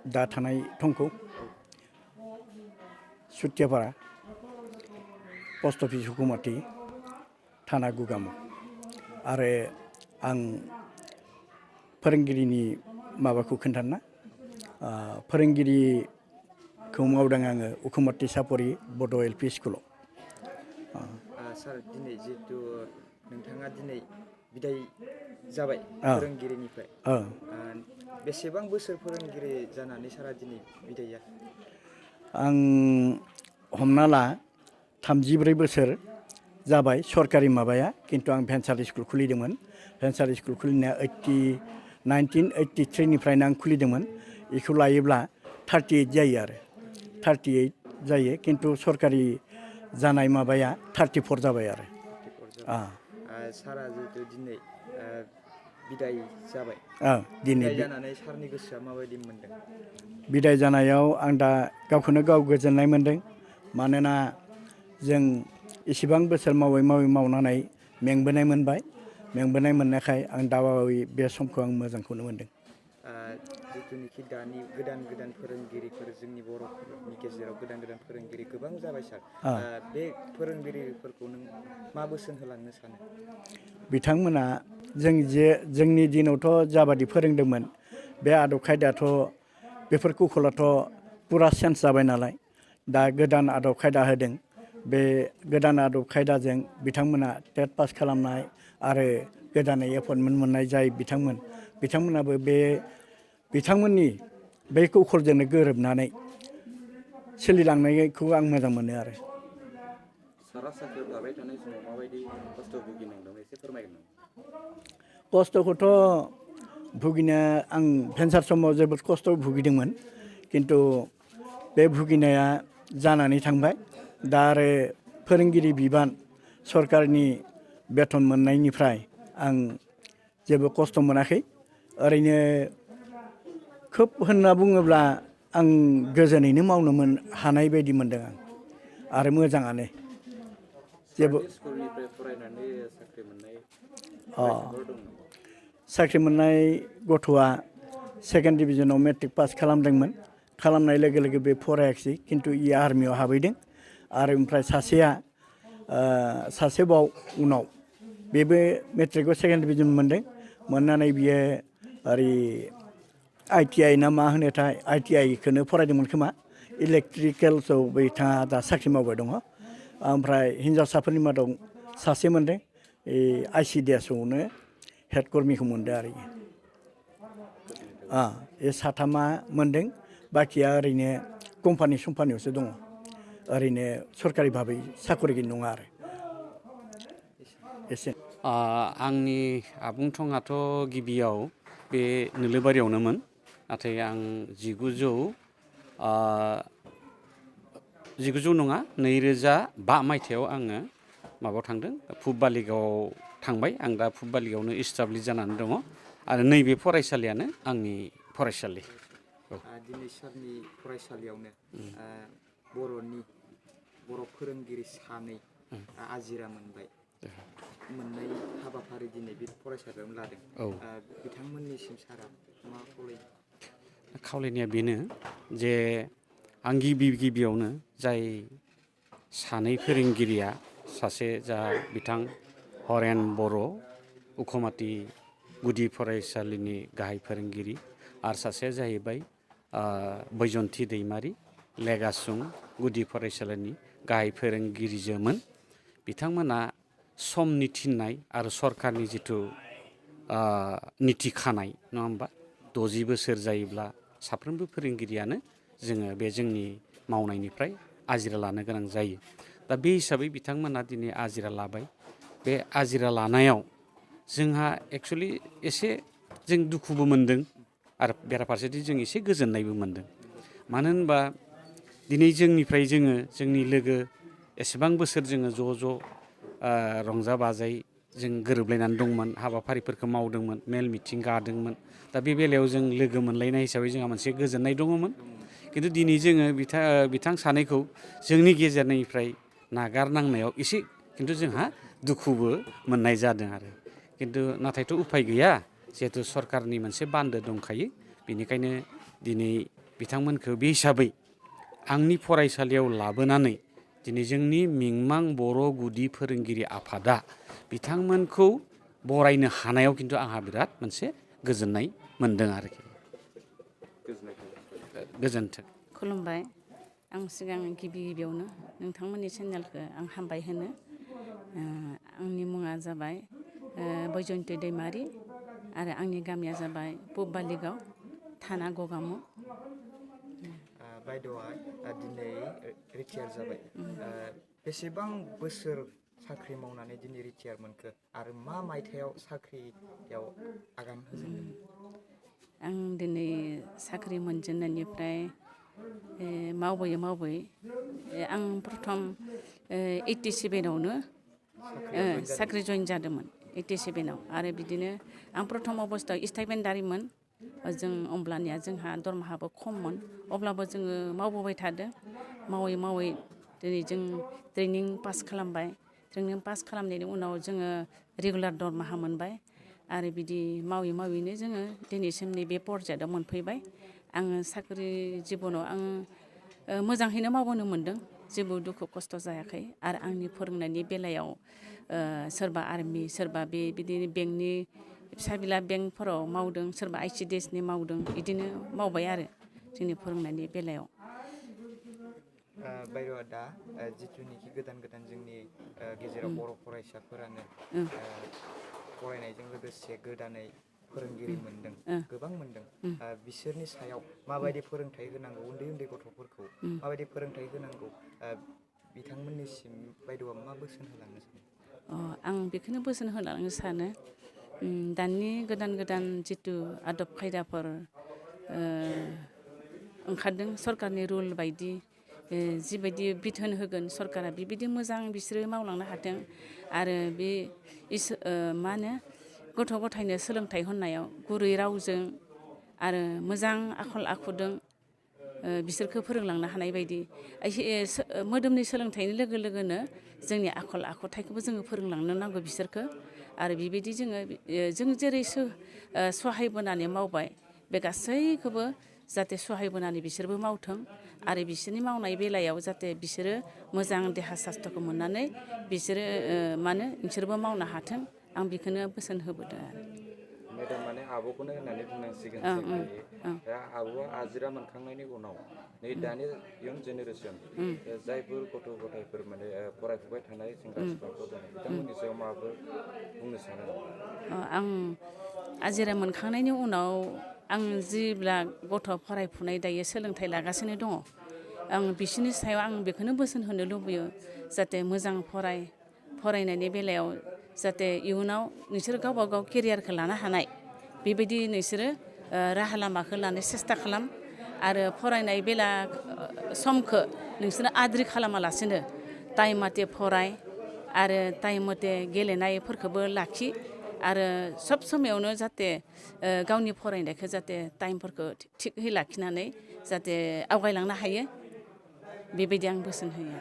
दा थानाय थंखौ सुथियापारा post office हुकुमाथि थाना गुगामुख आरो आं फोरोंगिरिनि माबाखौ खोन्थाना फोरोंगिरिखौ मावदों आङो उखुमती सापरि बड' एल.पि. स्कुलाव। सार दिनै जिहेतु नोंथाङा दिनै बिदाय जाबाय फोरोंगिरिनिफ्राय बेसेबां बोसोर फोरोंगिरि जानानै सारा दिनै बिदाय जाखो? आं हमना ला 34 बोसोर जाबाय सरकारि माबाया, खिन्थु आं भेन्सार स्कुल खुलिदोंमोन। भेन्सार स्कुल खुलिनाया 1983 निफ्रायनो आं खुलिदोंमोन। बेखौ लायोब्ला 38 जायो आरो 38 जायो, खिन्थु सरकारि जानाय माबाया 34 जाबाय आरो। सारा जिहेतु दिनै बिदाय जाबाय, दिनै बिदाय जानानै सारनि गोसोआ माबायदि मोनदों? बिदाय जानायाव आं दा गावखौनो गाव गोजोननाय मोनदों। मानोना जों इसिबां बोसोर मावनानै मेंबोनाय मोनबाय। मेंबोनाय मोननायखाय आं दा बे समखौ आं मोजांखौनो मोनदों। जिथुनिखि दानि गोदान फोरोंगिरिफोर जोंनि बर'फोरनि गेजेराव गोदान फोरोंगिरि गोबां जाबाय सार। बे फोरोंगिरिफोरखौ नों मा बोसोन होलांनो सानो? बिथांमोना जोंनि दिनावथ' जाबादि फोरोंदोंमोन बे आदब खायदायाथ' बेफोर कुखलाथ' पुरा चेन्ज जाबाय नालाय। दा गोदान आदब खायदा होदों। बे गोदान आदब खायदाजों बिथांमोना टेट पास खालामनाय आरो गोदानै एपइन्टमेन्ट मोननाय जाय बिथांमोनाबो बिथांमोननि बे कौशलजोंनो गोरोबनानै सोलिलांनायखौ आं मोजां मोनो आरो। सारा साख्रियाव थाबाय थानाय समाव माबायदि खस्थ' भुगिनांदों एसे फोरमायगोन नामा? खस्थ'खौथ' भुगिनो आं भेन्सार समाव जोबोद खस्थ' भुगिदोंमोन, खिन्थु बे भुगिनाया जानानै थांबाय। दा आरो फोरोंगिरि बिबान सरकारनि बेथन मोननायनिफ्राय आं जेबो खस्थ' मोनाखै। ओरैनो खोब होनना बुङोब्ला आं गोजोनैनो मावनो हानाय बायदि मोनदों आं आरो मोजाङानो। जेबो स्कुलनिफ्राय फरायनानै साख्रि मोननाय फरायसाफोर दं नामा? साख्रि मोननाय गथ'आ सेकेन्ड डिभिजनाव मेट्रिक पास खालामदोंमोन। खालामनाय लोगो लोगो बे फरायाखिसै, खिन्थु आर्मियाव हाबहैदों। आरो ओमफ्राय सासेबाव उनाव बेबो मेट्रिकआव सेकेन्ड डिभिजन मोनदों। मोननानै बियो ओरै ITI ना मा होनोथाय ITI खौनो फरायदोंमोन खोमा। इलेक्ट्रिकेल्सआव बिथाङा दा साख्रि मावबाय दङ। ओमफ्राय हिन्जावसाफोरनि मादाव सासे मोनदों, ICDSआवनो हेड कर्मिखौ मोनदों आरो बे साथामा मोनदों। बाखिया ओरैनो कम्पानियावसो दङ, ओरैनो सरकारि भाबै साखरि नङा आरो। एसे आंनि आबुं थङाथ' गिबियाव बे नोलोबारियावनोमोन, नाथाय आं 1900 नङा 2005 मायथाइयाव आङो माबायाव थांदों, पुब बालिगावआव थांबाय। आं दा पुब बालिगावआवनो इस्टाब्लिस जानानै दङ आरो नैबे फरायसालियानो आंनि फरायसालि। दिनै सारनि फरायसालियावनो बर' फोरोंगिरि सानै आजिरा मोननाय हाबाफारि दिनै बे फरायसालियावनो लादों। बिथांमोननिसिम सारा मा खावलायो? खावलायनाया बेनो जे आं गिबियावनो जाय सानै फोरोंगिरिया, सासे जा बिथां हरेन बर' उखुमाथि गुदि फरायसालिनि गाहाय फोरोंगिरि, आरो सासेया जाहैबाय बैजयन्ति दैमारि लेगासुं गुदि फरायसालिनि गाहाय फोरोंगिरिजोमोन। बिथांमोना समनि थिननाय आरो सरकारनि जिथु निथि खानाय, नङा होमबा, 60 बोसोर जायोब्ला साफ्रोमबो फोरोंगिरियानो जोङो बे जोंनि मावनायनिफ्राय आजिरा लानो गोनां जायो। दा बे हिसाबै बिथांमोना दिनै आजिरा लाबाय। बे आजिरा लानायाव जोंहा एक्सुवेलि एसे जों दुखुबो मोनदों आरो बेराफारसेथिं जों एसे गोजोननायबो मोनदों। मानो होनबा दिनै जोंनिफ्राय जोंनि लोगो एसेबां बोसोर जोङो ज' रंजा बाजायै जों गोरोबलायनानै दंमोन, हाबाफारिफोरखौ मावदोंमोन, मेल मिथिं गादोंमोन। दा बे बेलायाव जों लोगो मोनलायनाय हिसाबै जोंहा मोनसे गोजोननाय दङमोन। खिन्थु दिनै जोङो बिथां सानैखौ जोंनि गेजेरनिफ्राय नागारनांनायाव एसे खिन्थु जोंहा दुखुबो मोननाय जादों आरो। खिन्थु नाथायथ' उफाय गैया, जिहेथु सरकारनि मोनसे बान्दो दंखायो। बेनिखायनो दिनै बिथांमोनखौ बे हिसाबै आंनि फरायसालियाव लाबोनानै दिनै जोंनि मिंमां बर' गुदि फोरोंगिरि आफादा बिथांमोनखौ बरायनो हानायाव खिन्थु आंहा बिराद मोनसे गोजोननाय मोन्दों आरोखि। गोजोन्थों। खुलुमबाय। आं सिगां गिबियावनो नोंथांमोननि चेनेलखौ आं हामबाय होनो। आंनि मुङा जाबाय बैजयन्ति दैमारि आरो आंनि गामिया जाबाय पुब बालिगाव थाना गगामुग। बायद'आ दिनै रिटायार जाबाय। बेसेबां बोसोर साख्रि मावनानै दिनै रिटायार मोनखो आरो मा मायथाइयाव साख्रियाव आगान होजेनदोंमोन? आं दिनै साख्रि मोनजेननायनिफ्राय मावबोयै आं प्रथम 87आवनो साख्रि जइन जादोंमोन 87आव आरो बिदिनो आं प्रथम अबस्थायाव स्टाइपेन्डारिमोन। जों अब्लानिया जोंहा दरमाहाबो खममोन अब्लाबो जोङो मावबोबाय थादों। मावै दिनै जों ट्रेनिं पास खालामबाय। ट्रेनिं पास खालामनायनि उनाव जोङो रेगुलार दरमाहा मोनबाय आरो बिदि मावैनो जोङो दिनैसिम नैबे पर्जायाव मोनफैबाय। आङो साख्रि जिबनाव आं मोजाङैनो मावबोनो मोनदों। जेबो दुखु खस्थ' जायाखै आरो आंनि फोरोंनायनि बेलायाव सोरबा आर्मि सोरबा बिदिनो बेंकनि फिसा बिला बेंकफोराव मावदों, सोरबा ICDSनि मावदों, बिदिनो मावबाय आरो जोंनि फोरोंनायनि बेलायाव। बायद'आ दा जिथुनिखि गोदान जोंनि गेजेराव बर' फरायसाफोरानो फरायनायजों लोगोसे गोदानै फोरोंगिरि मोनदों, गोबां मोनदों। बिसोरनि सायाव माबायदि फोरोंथाइ होनांगौ, उन्दै गथ'फोरखौ माबायदि फोरोंथाइ होनांगौ, बिथांमोननिसिम बायद'आ मा बोसोन होलांनो सानो? आं बेखौनो बोसोन होलांनो सानो दानि गोदान जिथु आदब खायदाफोर ओंखारदों सरकारनि रुल बायदि जिबायदि बिथोन होगोन सरकारा बेबायदि मोजां बिसोरो मावलांनो हाथों आरो बे मा होनो गथ' गथायनो सोलोंथाइ होनायाव गुरै रावजों आरो मोजां आखल आखुजों बिसोरखौ फोरोंलांनो हानाय बायदि मोदोमनि सोलोंथाइनि लोगोनो जोंनि आखल आखुथायखौबो जोङो फोरोंलांनो नांगौ बिसोरखौ आरो बेबायदि जों जेरै सहायबोनानै मावबाय बे गासैखौबो जाहाथे सहायबोनानै बिसोरबो मावथों आरो बिसोरनि मावनाय बेलायाव जाहाथे बिसोरो मोजां देहा सास्थ्रखौ मोननानै बिसोरो बिसोरबो मावनो हाथों आं बेखौनो बोसोन होबोदों आरो। मेडाम माने आब'खौनो होननानै बुंनांसिगोन दा आब'आ आजिरा मोनखांनायनि उनाव नै दानि इयुन जेनेरेसन जायफोर गथ' गथायफोर माने फरायफुबाय थानाय सेंग्रा सिख्लाफोर दङ बिथांमोननि सायाव माबाफोर बुंनो सानो? आं आजिरा मोनखांनायनि उनाव आं जेब्ला गथ' फरायफुनाय दायो सोलोंथाइ लागासिनो दङ आं बिसोरनि सायाव आं बेखौनो बोसोन होनो लुबैयो जाहाथे मोजां फरायनायनि बेलायाव जाहाथे इयुनाव नोंसोर गावबा गाव केरियारखौ लानो हानाय बेबायदि नोंसोरो राहा लामाखौ लानो सेस्था खालाम आरो फरायनाय समखौ नोंसोरो आद्रि खालामालासिनो टाइम मथे फराय आरो टाइम मथे गेलेनायफोरखौबो लाखि आरो सब समायावनो जाहाथे गावनि फरायनायखौ जाहाथे टाइमफोरखौ थिगहै लाखिनानै जाहाथे आवगायलांनो हायो बेबायदि आं बोसोन होयो।